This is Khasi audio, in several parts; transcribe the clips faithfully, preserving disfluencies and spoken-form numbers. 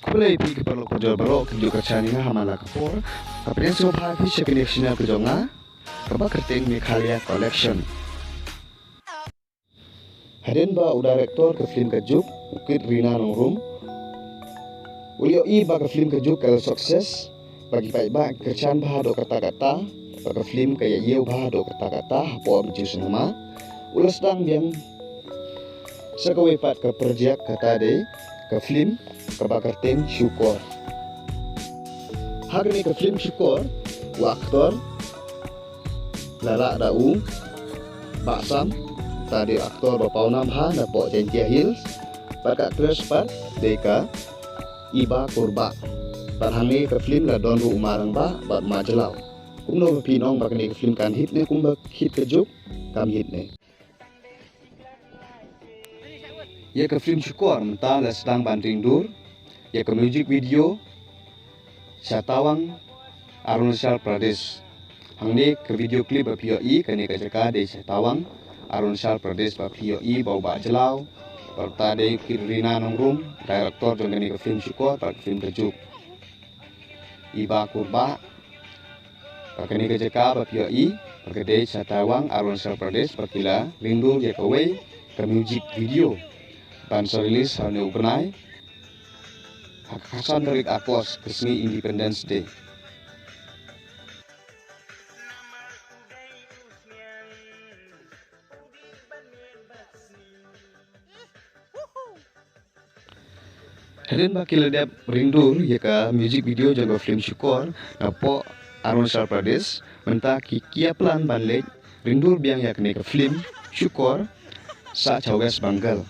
Khublei phi ki paralok parajor baroh kiba ju kyrshan ïa nga ha man la ka por. Nga pdiang sngewbha phi sha kane ka channel ka jong nga, kaba kyrteng Meghalaya Collection. Hadien ba u director ka film Ka Juk, u Kit Rina Nongrum, u la ïohi ba ka film Ka Juk ka la success, ba ki paidbah ki kyrshan bha haduh katta katta, ba ka film ka ïa ïew bha haduh katta katta hapoh ka ju cinema, u la sdang biang sa kawei pat ka project, kata dei ka film kaba kyrteng Shukor. Ha kane ka film Shukor, u actor la rah da u Bah Sam, uta dei u actor ba paw nam bha napoh Jaintia Hills. Bad ka actress pat dei ka Iba Kurbah. Bad hangne ka film la don ruh u Marangbah bad u Majlaw. Kumno ba phi ong, ba kane ka film kan hit ne kumba hit Ka Juk? Kam hit ne. Ïa ka film Shukor mynta la sdang ban ring dur ïa ka music video sha Tawang, Arunachal Pradesh. Hangne ka video clip ba phi ïohi, kane ka jaka dei sha Tawang, Arunachal Pradesh, ba phi ïohi ba u Bah Jlaw, ba uta dei Kit Rina Nongrum, director jong kane ka film Shukor bad ka film Ka Juk. Iba Kurbah, ba kane ka jaka ba phi ïohi, ba ka dei sha Tawang, Arunachal Pradesh, ba ki la ring dur ïa kawei ka music video ban sa release ha une u bnai, ha ka khatsan tarik August, ka sngi Independence Day. Hadien ba ki la dep ring dur ïa ka music video jong ka film Shukor napoh Arunachal Pradesh, mynta ki, ki ïa plan ban leit ring dur biang ïa kane ka film Shukor sha, sha West Bengal.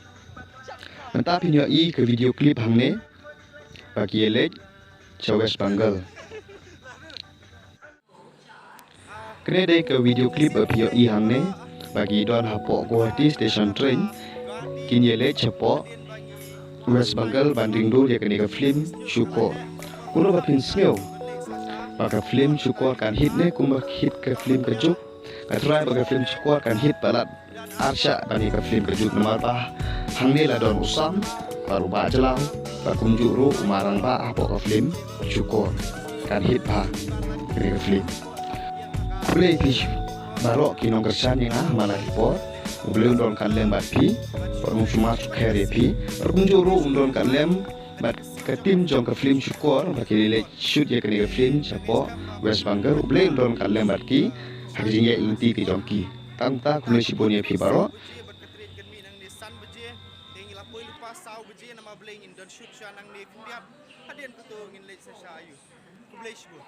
Mynta phin ïohi ka video clip hangne ba ki ïa leit sha West Bengal. Kane dei ka video clip ba phi ïohi hangne, ba ki don hapoh Guwahati Station Train, kin ïa leit shapoh West Bengal ban ring dur ïa kane ka film Shukor. Kumno ba phin sngew ba ka film Shukor kan hit ne kumba hit ka film Ka Juk? Nga tharai ba ka film Shukor kan hit palat arshah ban ïa ka film Ka Juk, namar ba hangne la don u Sam bad u Bah Jlaw, bad kumjuh ruh u Marangbah hapoh ka film Shukor. Kan hit bha kane ka film. Khublei phi baroh ki nongkyrshan ïa nga ha man la ki por. U Blei un don ryngkat lem bad phi, bad un sumar sukher ïa phi, bad kumjuh ruh un don ryngkat lem bad ka team jong ka film Shukor ba ki leit shoot ïa kane ka film shapoh West Bengal. U Blei un don ryngkat lem bad ki ha ka jingïaid lynti ka jong ki. Tang kata, khublei shibun ïa phi baroh. Bad ka trei ka kynmiang nangne san baje, te ngi la poi lypa saw baje, namar balei ngin don shoot shuwa nangne khyndiat. Hadien kata ngin leit sa sha aiu. Khublei shibun.